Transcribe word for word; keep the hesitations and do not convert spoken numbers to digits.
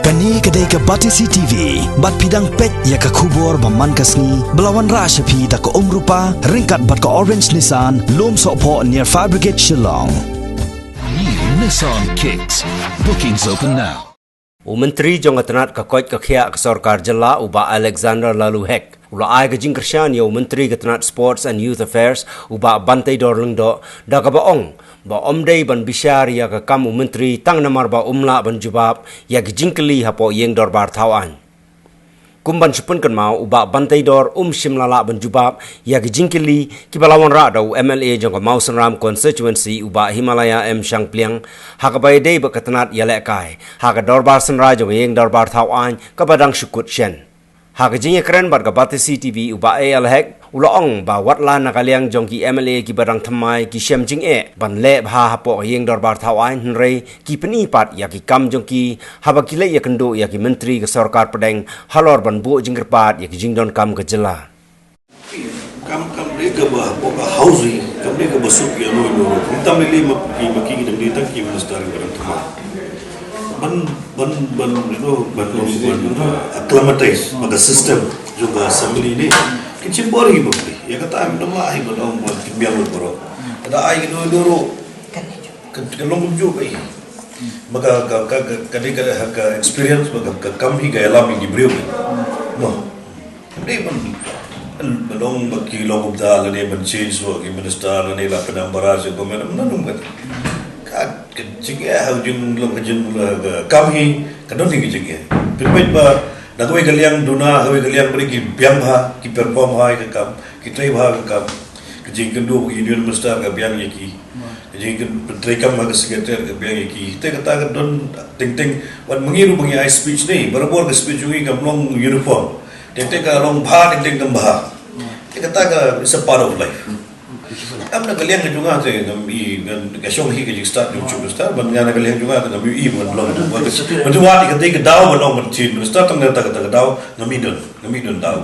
Kane ka dei ka Batesi T V, bad phi dang peit ïa ka khubor ba man ka sngi, ba la wanrah sha phi da ka Umrupa, ryngkat bad ka Orange Nissan, Lum Sohphoh near Fire Brigade Shillong. New Nissan Kicks. Bookings open now. U Myntri jong ka tnat ka koit ka khiah ka sorkar jylla u Bah Alexander Laloo Hek u la ai ka jingkyrshan ïa u Myntri ka tnat Sports and Youth Affairs u Bah Banteidor Lyngdoh da kaba ong ba ym dei ban bishar ïa ka kam u Myntri tang namar ba um lah ban jubab ïa ki jingkylli hapoh ïing dorbar thaw aiñ. Kum ban shu pynkynmaw, u Bah Banteidor um shym la lah ban jubab ïa ki jingkylli kiba la wanrah da u M L A jong ka Mawsynram constituency u Bah Himalaya M Shangpliang ha kaba ïadei bad ka tnat ïalehkai ha ka dorbar synrai jong ka ïing dorbar thaw aiñ kaba dang shu kut shen. Ha ka jingïakren bad ka Batesi T V u Bah A L Hek u la ong ba watla na ka liang jong ki M L A kiba dang thymmai ki shem jingeh ban leh bha hapoh ka ïing dorbar thaw aiñ, hynrei ki pyni pat ïa ki kam jong ki haba ki leit ïakynduh ïa ki Myntri ka sorkar pdeng halor ban buh jingkyrpad ïa ki jingdonkam ka jylla. Kam, kam dei kaba hapoh ka housing, kam dei kaba suk ïa noi noi. Kum tam lei lei ma ki, ma ki ki dang dei tang ki minister kiba dang thymmai. Ban, ban, ban, you know, ban, ban, ban, uh, acclimatise bad ka system jong ka assembly ne. Kin shim bor hi bad ïa kata mynta ma hi ban ong ban kin biang lut baroh. Ka da ai ki dei dei ruh. Ka, ka long kumjuh ka hi. Ma ka, ka, ka, ka, ka dei ka, ka experience ma ka, ka kam hi ka ïalam ïa ki briew. Mo. Dei ban, ban ong ba ki long kumta lane ban change wa ki minister lane la pynang bara sha government, ym don kat. Ka, ka jingeh ha u jinglong ka jing, ka kam hi ka don hi ka jingeh. Pynbeit ba na kawei ka liang duna, kawei ka liang ba dei ki biang bha, ki perform bha ïa ka kam, ki trei bha ka kam. Ka jingkynduh ba ki union minister ka biang ïa ki. Ka jingkynduh treikam ha ka secretariat ka biang ïa ki. Te kata ka don teng teng, wat ma ngi ruh ba ngi ai speech ne, barabor ka speech jong ngi kam long uniform. Teng teng ka long bha, teng teng kam bha. Te kata ka, it's a part of life. Kam na ka liang ka jong nga te ngam i, ngan, ka shong hi ka jingstad jong chief minister, ban nga na ka liang jong nga te ngam i ban long. Ban tu wat ka dei ka daw ban long ban chief minister, tang na kata ka daw ngam i don, ngam i don daw.